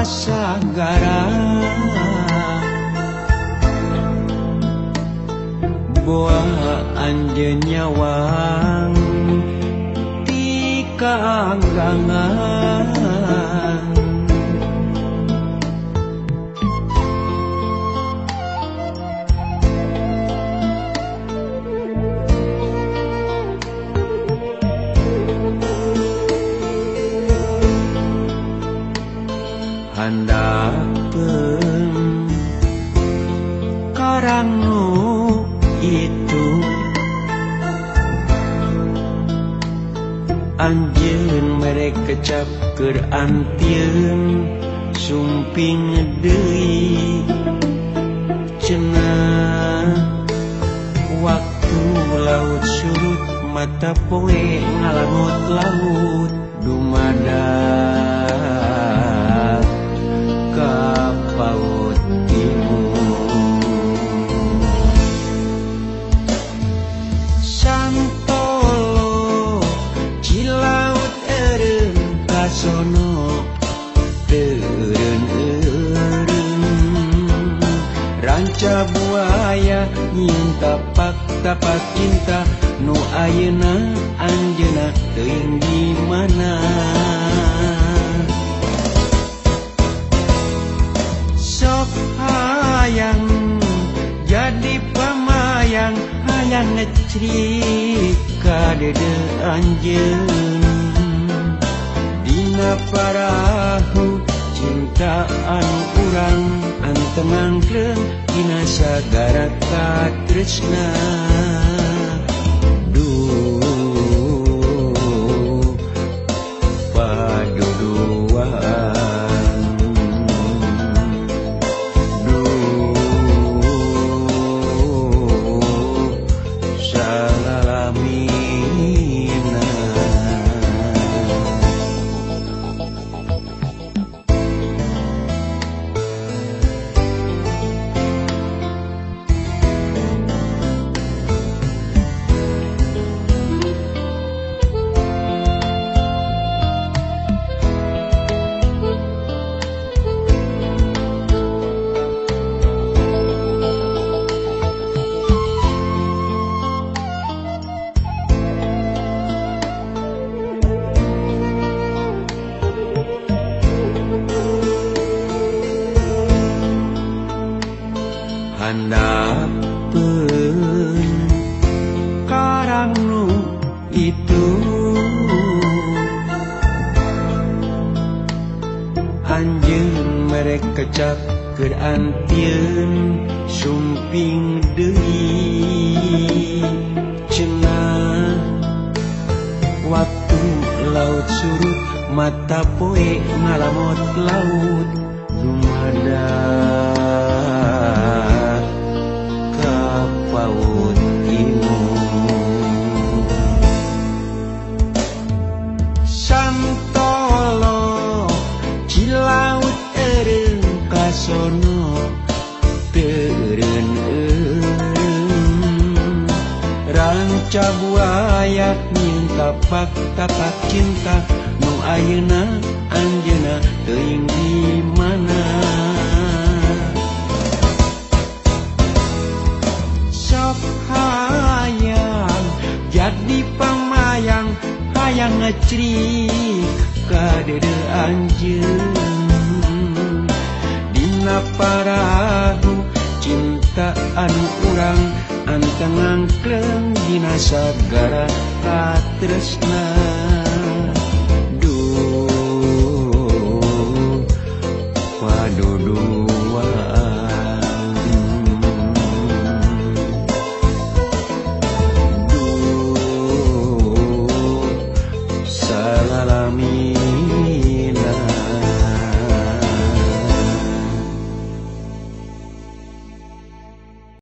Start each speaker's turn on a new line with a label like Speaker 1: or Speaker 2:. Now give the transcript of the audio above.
Speaker 1: sagara boa anjeun nyawang ti kaanggangan. Handapeun karang nu itu anjeun mere kecap keur antieun sumping deui cenah waktu laut surut mata poe ngalangut laut dumadak ka paut timur. Santolo Cilaut eureun kasono teureun-eureun ranca buaya nyieun tapak-tapak cinta nu ayeuna anjeunna teuing di mana. Sok hayang jadi pamayang hayang ngecrik ka dede anjeun dina parahu cinta anu urang anteng angkleng dina sagara katresna. Duh paduduan handapeun karang nu itu anjeun mere kecap keur antieun sumping deui cenah waktu laut surut mata poe ngalamot laut dumadak ka paut timur. Santolo Cilaut eureun kasono teureun-eureun ranca buaya nyieun tapak-tapak cinta nu ayeuna anjeunna teuing di mana. Sok hayang jadi pamayang hayang ngecrik ka dede anjeun dina parahu cinta anu urang anteng angkleng dina sagara katresna.